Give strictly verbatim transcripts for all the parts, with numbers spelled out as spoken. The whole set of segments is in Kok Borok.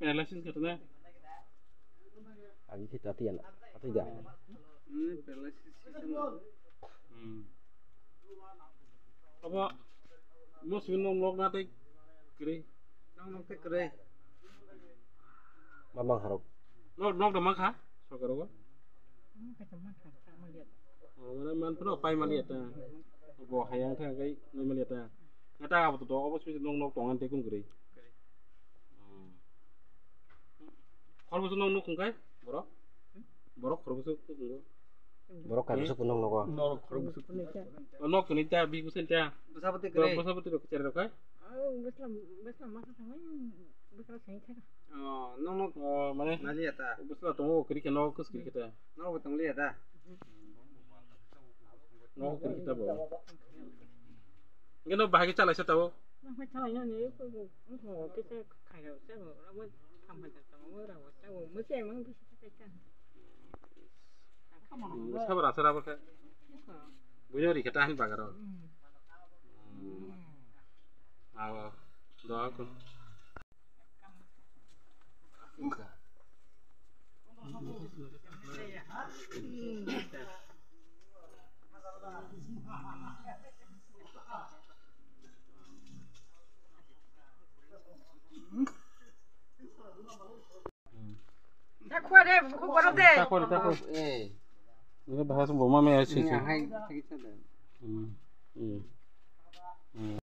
Paralysis khe tongna? Agi khe tati yana, tati da. Hmm, paralysis system. Hmm. Abo, mo simi nok, nok na tei kwrwi. Nok, nok tei kwrwi. Mamang harok. Nok, nok da mankha, sorkar o. Hmm, khe tongma kha, tongma liya. Oh, mana man phano pai maliya ta. Bo hayang thang kai nai maliya ta. Ngata abo to, abo simi nok, nok tong an tei kun kwrwi. Khorbusu nok nuk hwnkhe borok? Borok khorbusu nuk hwnkhe? Borok kaisa kunung nogo. Norok khorbusu. O nok tini ta, bi kusen ta. Bwsabati kwrwi. Bwsabati rok kwchari rok hai? Oh, bwsla, bwsla masa thangwi, bwsla seng thaka. Oh, nok nok. Oh, mane. Naliya ta. Bwsla tongo kwrwi khe nok kwchari khe ta. Nok bo tongliya ta. Nok kwrwi khe ta bo. Hwnkhe no bahai khe chalaisa tabuk? Bahai chalainani, kisa khairok se bo, abo tham hai tongo, abo se mang bisi khairok. Hmm, sabar asar abo khe. Buino ri khe ta hin bagaro. Hmm. Hmm. Awo. Doa kun. Takwa de, buku goro de. Takwa de, takwa. Eh. Ini bahas boma me achi. Ini hai, sakit sada. Hmm. Hmm. Hmm.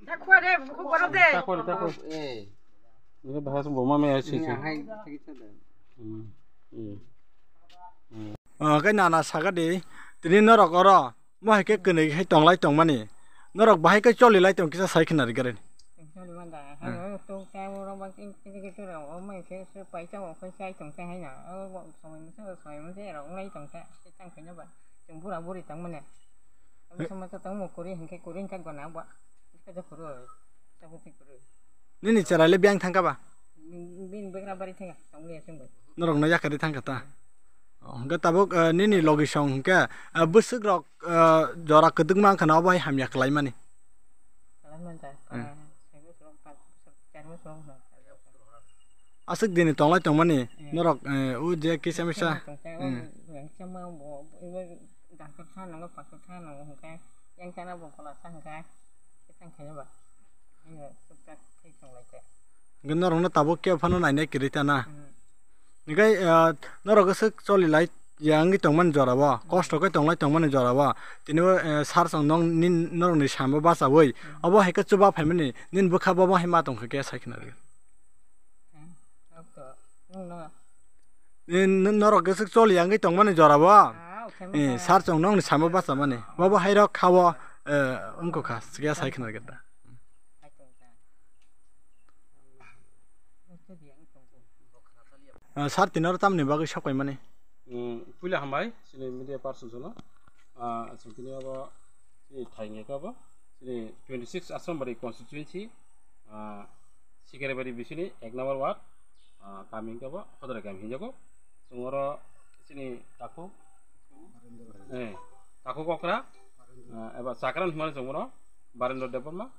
Takwa de, buku goro de. Takwa de, takwa. Eh. Ini bahas boma me achi. Ini hai, sakit sada. Hmm. Hmm. Hmm. Ah, khe nana saka di, tini norok oro, mo hai khe kwnwi hai tonglai tongmani, norok bahai khe choli lai tong kisa sai khna rigari. Choli manda, hmm, hai, o tok ta, o rok bang tin, tin, tin, tin, rok, o mai se, se pai cha, o khai sai tong khe hai na, o bo somoi mose, o somoi mose, rok nai tong khe, se tang khe na ba, chwng bura buri tong mani. Abo sama ta tong mo kuri, hinkhe kuri, hinkhe gona ba, hinkhe ta kuru, ta bo ti kuru. Nini chwrai le biyang thangkha ba? Bini bwkra bari thangkha, tongli aswk bai. Norokno yakarwi thangkha ta? Oh, hwnkhe tabuk, eh, nini logisong hwnkhe, eh, bwswk rok, eh, jora kwdwkma wngkha na obo hai hamya kwlaimani? Kwlaimani ta, hmm, eh, sai bwswk rok, pas bwswk, char bwswk rok no. Aswk dini tonglai tongmani, hmm, norok, eh, o je kisa misa, tongkha, hmm, o yang sama bo, ibo doctor sa nango, pastor sa nango hwnkhe, yang sana bo kwlasa hwnkhe, khe thang khaino ba. Hwnkhe norokno tabuk kebo phano nainai kwrwi ta na? Hmm. Hwnkhe, ah, norok swk choli lai ya wngwi tongmani jora o, hmm, kosto khe tonglai tongmani jora o, tini o, eh, sar chwng nong-, nin-, norokni samo bachaui, hmm, obo hai khe chuba phaimani nini bwkha bo bo hai ma tongkha khe sai khna rw. Hmm. Nini norok swk choli ya wngwi tongmani jora o. Ah, eh, sar chwng nongni samo bachamani. Bo bo hai rok kha o, eh, wngkha kha, sikya sai khna rw ta. Ah, sar tini oro tamni bagwi sok paimani? Hmm, puila hambai, chini media person sono. Ah, chwng tini abo, chini thai nge kabo, chini twenty six Asrambari constituency, ah, Sikaribari bisini ek number ward, ah, kami hwnkhe bo Hodrai kami hinjago. Chwng oro chini takhuk, eh, takhuk okra, ah, eba chakran hwnmani chwng bono Barendra Debbarma,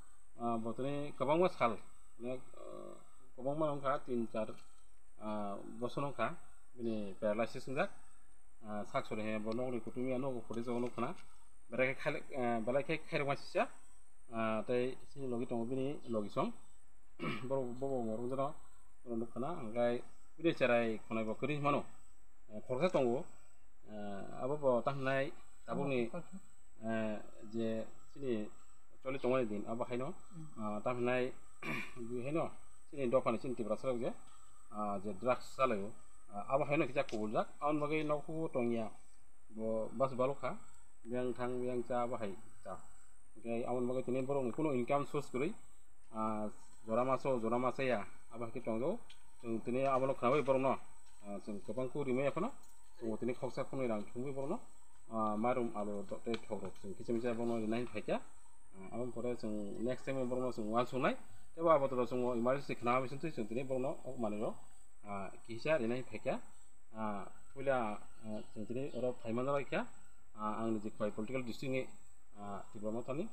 ah, botoni kwbangma sal, onek, ah, kwbangma wngkha tin char, ah, bosor wngkha bini paralysis wngjak, ah, sak sori hai bo nokni kutung ya nogo photo jago nukha na, belai khe khaile, ah, belai khe khairokma sisa, ah, tei chini logi tongo bini logisong. Borok bobo morok jora borok nukha na, hwnkhe bini cherai khwnai bo kwrwi mano. Eh, khoroksa tongo. Eh, abo bo tamo hwnai tabukni, eh, je chini choli tongmani din abo haino, ah, tamo hwnai bui haino chini dophani chini Tiprasa rok je, ah, je drugs chalaio, ah, abo haino kisa kubuljak. Aboni bagwi nokhugo tongya bo bas balokha, biyang thang biyang cha abo hai cha. Hwnkhe aboni bagwi tini borokni kunu income source kwrwi, ah, jora maso jora masa ya abo hai khe tongjago. Chwng tini abono khnaui borokno, ah, chwng kwbang khe rimwi ya phano, chwngbo tini khoroksa khoroknwi rang thumwi borokno. ah, mairum, alu, do-, tei thok rok chwng kisa misa borokno rinai phaikha. Ah, aboni pore chwng next time borokno chwng uansuknai. Tei bo abo toro chwng emergency khna bisingtwi chwng tini borokno o manwi rok, ah, kisa rinai phaikha. Ah, puila, ah, chwng tini oro phaimani rok kha, ah, ang niji Khowai political district ni, ah, Tipra Mothani,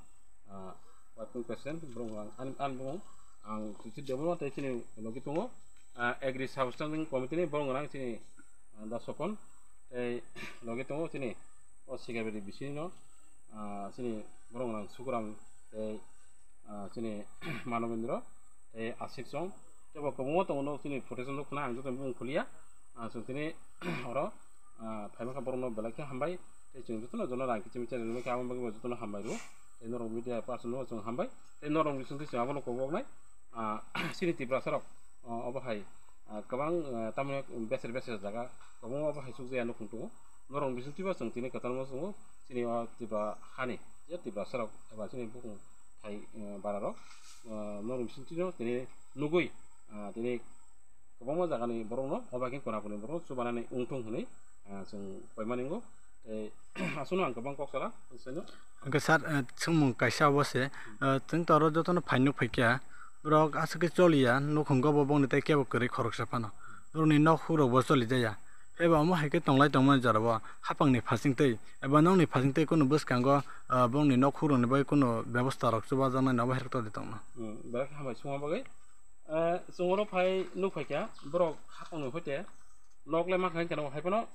ah, working president, borok ang, ani, ani bumung ang Tusi Debbarma tei chini logi tongo, ah, agri substanding committee ni borok ang chini, ah, da Sopon tei logi tongo chini o Sikaberi bisini no, ah, chini borok ang Sukuram tei, ah, chini Manobendra tei Asik Song tei bo kwbangma tongo no chini photo song no khna ang joto bumung khuliya, ah, chwng tini oro, ah, phaima kha borok no belai khe hambai tei chwng joto no jono rang kichim kichim rinai khe aboni bagwi bo joto no hambai rw tei norok media person no chwng hambai tei norok bisingtwi chwng abono koboknai, ah, chini Tiprasa rok, ah, obo hai, ah, kwbang, ah, tamni beser beser jaga kwbangma obo hai chukjaya nukhung tongo. Norok bisingtwi bo chwng tini kwtal ma chwngo chini o Tipra hani je Tiprasa rok eba chini bukung thai, ah, bara rok, ah, norok bisingtwi no tini nugwi, ah, tini kwbangma jagani borokno obo hai khe kona koni borok chubanani wngthung hwnwi, ah, chwng koimani wngo. Tei aswkno ang kwbang kok sala, swngno. Hwnkhe sir, eh, swngmung kaisa obo se, eh, chwng toro jotono phaino phaikha, borok aswk khe choliya, nukhungo bo bongni tei kebo kwrwi khoroksa phano. Borokni nok hukrok bo choli jaya. Eba omo hai khe tonglai tongmani jorao hapangni phasingtwi eba nokni phasingtwi kunu bwskango, ah, bongni nok hukrokni bagwi kunu bebosta rok chubajaknai nobo hai rok tongdi tongma. Hmm, belai khe hambai songma bagwi. Eh, chwng oro phai nuk phaikha, borok hapangni hoite nok le mankha hinkhe no hai phano,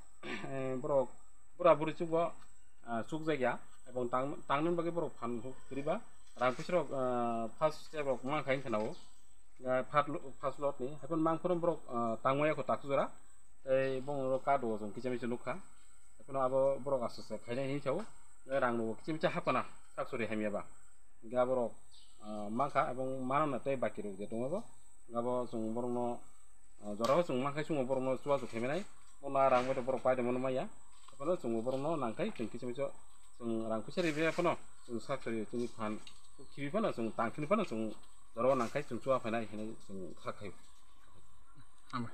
eh, borok bura buri chukbo, ah, chukjakya, ebong tang, tangni bagwi borok phan kwrwiba, rang puisa rok, ah, first step rok mankha hinkhe no, ah, first lo-, first lot ni, hai phano mang phano borok, ah, tangmaya kho taksuk jora, tei bongni oro card o chwng kicha micha nukha, hai phano abo borok aste aste khainai hinwi sao, rang rok kicha micha hapkhana, taksuri hamya ba. Hingke aborok, ah, mankha, ebong manana tei baki rok je tongo bo. Hingke abo chwng borokno, ah, jorao chwng mankhe chwngno borokno chubachu khaimanai. Bono rang bai rok borok paidongmano maya. Abono chwngbo borokno nangkhai, chwng kiching kiching chwng rang puisa ribai phano chwng sak sari chwngni phan khibi phano chwng tang khini phano chwng jorao nangkhai chwng chuba phainai hinwi chwng kha khaio. Hambai.